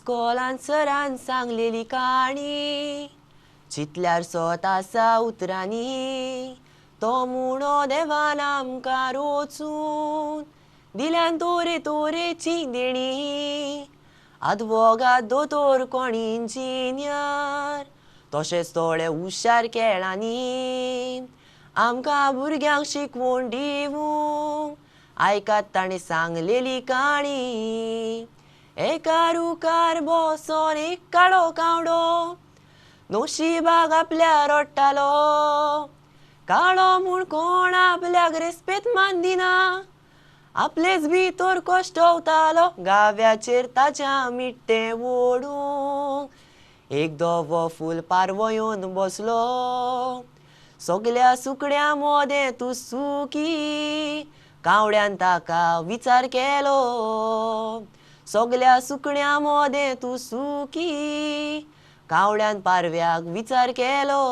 इस्कोलान सरान सांगलेली काणी चितल्यार सोत आसा उतरांनी तो मुणो देवान आमकां रोचून दिल्यान तोरे तोरेची देणी आदवोगाद दोतोर कोण इंजिनियर तशेंच थोडे हुशार खेळांनी आमकां भुरग्यांक शिकवण दिवंक आयकात ताणें सांगलेली काणी. एका रुखार बसोन एक काळो कावडो नशिबाक आपल्या रडटालो. काळो म्हूण कोण आपल्याक रेस्पेद मान दिना आपलेच भितर कश्टवतालो. गाव्याचेर ताच्या मिट्टें ओडूंक एक धवो फूल पारवो येवन बसलो. सगल्या सुकड्यां मोदें तूं सुखी कावड्यान ताका विचार केलो. सगल्या सुकण्यां मोदें तूं सुखी कावड्यान पारव्याक विचार केलो.